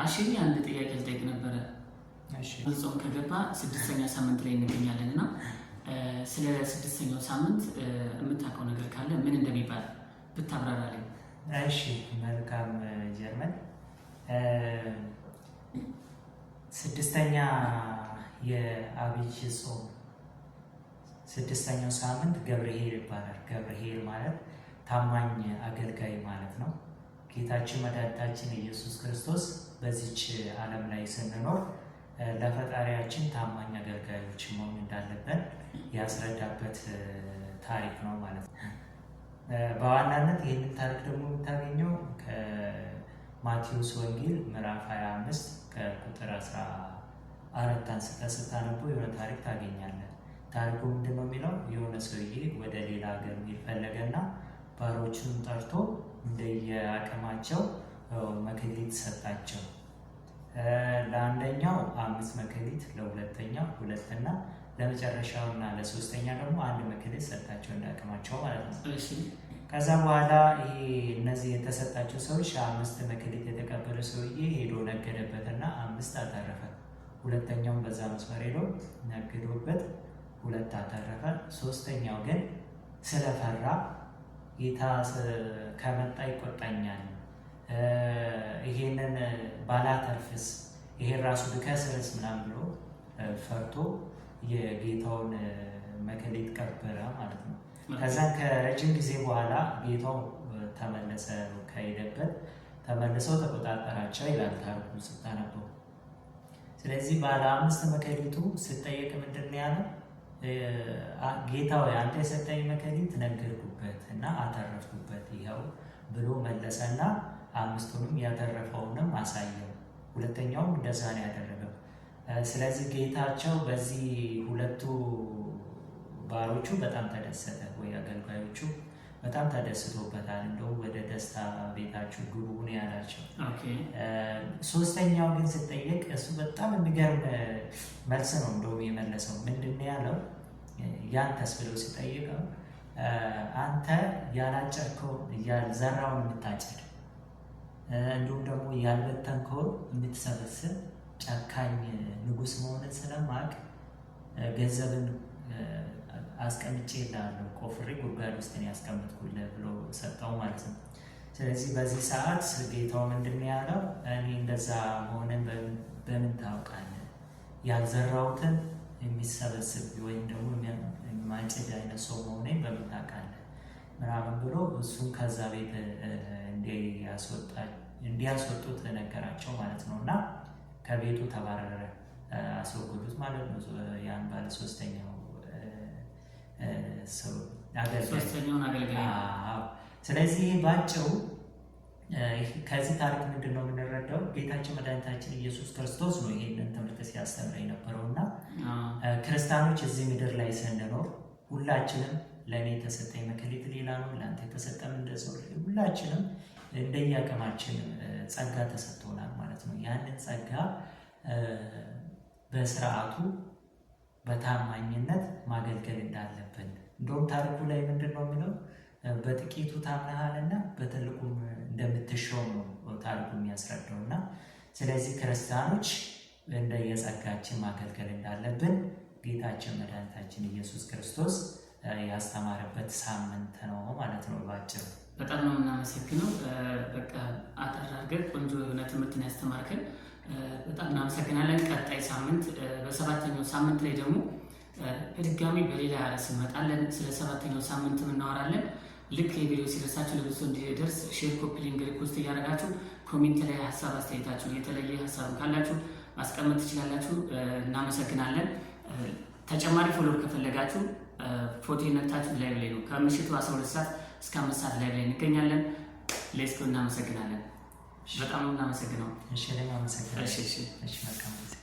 አሽሪ አንድ ጥያቄ ልጠይቅ ነበረ። ጾም ከገባ ስድስተኛ ሳምንት ላይ እንገኛለን እና ስለ ስድስተኛው ሳምንት የምታውቀው ነገር ካለ ምን እንደሚባል ብታብራራልኝ። እሺ መልካም ጀርመን። ስድስተኛ የአብይ ጾም ስድስተኛው ሳምንት ገብርኄር ይባላል። ገብርኄር ማለት ታማኝ አገልጋይ ማለት ነው። ጌታችን መድኃኒታችን ኢየሱስ ክርስቶስ በዚች ዓለም ላይ ስንኖር ለፈጣሪያችን ታማኝ አገልጋዮች መሆን እንዳለብን ያስረዳበት ታሪክ ነው ማለት ነው። በዋናነት ይህንን ታሪክ ደግሞ የምታገኘው ከማቴዎስ ወንጌል ምዕራፍ 25 ከቁጥር 14 አንስተህ ስታነበው የሆነ ታሪክ ታገኛለህ። ታሪኩ ምንድን ነው የሚለው? የሆነ ሰውዬ ወደ ሌላ ሀገር መሄድ ፈለገና ባሮቹን ጠርቶ እንደየአቅማቸው መክሊት ሰጣቸው። ለአንደኛው 5 መክሊት፣ ለሁለተኛው 2 እና ለመጨረሻው እና ለሶስተኛ ደግሞ 1 መክሊት ሰጣቸው እንዳቅማቸው ማለት ነው። ከዛ በኋላ ይሄ እነዚህ የተሰጣቸው ሰዎች 5 መክሊት የተቀበለ ሰውዬ ሄዶ ነገደበትና 5 አተረፈ። ሁለተኛውም በዛ መስመር ሄዶ ነግዶበት 2 አተረፈ። ሶስተኛው ግን ስለፈራ ጌታ ከመጣ ይቆጣኛል፣ ይሄንን ባላተርፍስ፣ ይሄን ራሱ ብከስርስ ምናምን ብሎ ፈርቶ የጌታውን መክሊት ቀበረ ማለት ነው። ከዛ ከረጅም ጊዜ በኋላ ጌታው ተመለሰ፣ ከሄደበት ተመልሰው ተቆጣጠራቸው ይላል ታሪኩ ስታነበው። ስለዚህ ባለ 5 መክሊቱ ስጠየቅ ምንድን ነው ያለው? ጌታው አንተ የሰጠኝ መክሊት ነገርኩበት እና አተረፍኩበት ይኸው ብሎ መለሰና 5ቱንም ያተረፈውንም አሳየው። ሁለተኛውም እንደዛ ነው ያደረገው። ስለዚህ ጌታቸው በዚህ ሁለቱ ባሮቹ በጣም ተደሰተ፣ ወይ አገልጋዮቹ በጣም ተደስቶበታል። እንደው ወደ ደስታ ቤታችሁ ግቡ ነው ያላቸው። ሶስተኛው ግን ስጠየቅ እሱ በጣም የሚገርም መልስ ነው እንደውም የመለሰው። ምንድን ነው ያለው? ያንተስ ብለው ሲጠይቀው አንተ ያላጨድከውን ያልዘራውን የምታጭድ እንዲሁም ደግሞ ያልበተንከውን የምትሰበስብ ጨካኝ ንጉስ መሆንን ስለማቅ ገንዘብን አስቀምጬልሃለሁ፣ ቆፍሬ ጉድጓድ ውስጥ ነው ያስቀመጥኩልህ ብሎ ሰጠው ማለት ነው። ስለዚህ በዚህ ሰዓት ጌታው ምንድን ነው ያለው? እኔ እንደዛ መሆንን በምን ታውቃለህ? ያልዘራሁትን የሚሰበስብ ወይም ደግሞ የማጭድ አይነት ሰው መሆኔን በምን ታውቃለህ? ምናምን ብሎ እሱን ከዛ ቤት እንዲያስወጡት ነገራቸው ማለት ነው። እና ከቤቱ ተባረረ፣ አስወገዱት ማለት ነው። ያን ባለ ሶስተኛው ሰው አገልጋይ። ስለዚህ ባጭሩ ከዚህ ታሪክ ምንድን ነው የምንረዳው? ጌታችን መድኃኒታችን ኢየሱስ ክርስቶስ ነው ይሄንን ትምህርት ሲያስተምር የነበረው። እና ክርስቲያኖች እዚህ ምድር ላይ ስንኖር ሁላችንም ለእኔ የተሰጠኝ መክሊት ሌላ ነው፣ ለአንተ የተሰጠም እንደዛው፣ ሁላችንም እንደየአቅማችን ጸጋ ተሰጥቶናል ማለት ነው። ያንን ጸጋ በስርዓቱ በታማኝነት ማገልገል እንዳለብን። እንደውም ታሪኩ ላይ ምንድን ነው የሚለው? በጥቂቱ ታምነሃልና በትልቁም እንደምትሾም ነው ታሪኩ የሚያስረዳው። እና ስለዚህ ክርስቲያኖች እንደየጸጋችን ማገልገል እንዳለብን ጌታችን መድኃኒታችን ኢየሱስ ክርስቶስ ያስተማረበት ሳምንት ነው ማለት ነው ባጭሩ። በጣም ነው የምናመሰግነው። በቃ አጠር አድርገህ ቆንጆ የሆነ ትምህርትን ያስተማርከን በጣም እናመሰግናለን። ቀጣይ ሳምንት በሰባተኛው ሳምንት ላይ ደግሞ በድጋሚ በሌላ ርዕስ እንመጣለን። ስለ ሰባተኛው ሳምንት እናወራለን። ልክ የቪዲዮ ሲደርሳችሁ ለብዙ እንዲደርስ share፣ copy link፣ repost እያደረጋችሁ comment ላይ ሀሳብ አስተያየታችሁን የተለየ ሀሳብ ካላችሁ ማስቀመጥ ትችላላችሁ። እናመሰግናለን። ተጨማሪ follower ከፈለጋችሁ ፎቶ ነክታችሁ live ላይ ነው ከምሽቱ 12 ሰዓት እስከ 5 ሰዓት live ላይ እንገኛለን። Let's go። እናመሰግናለን። በጣም ነው እናመሰግነው። እሺ፣ እኔም አመሰግናለሁ። እሺ፣ እሺ፣ እሺ፣ መልካም ጊዜ።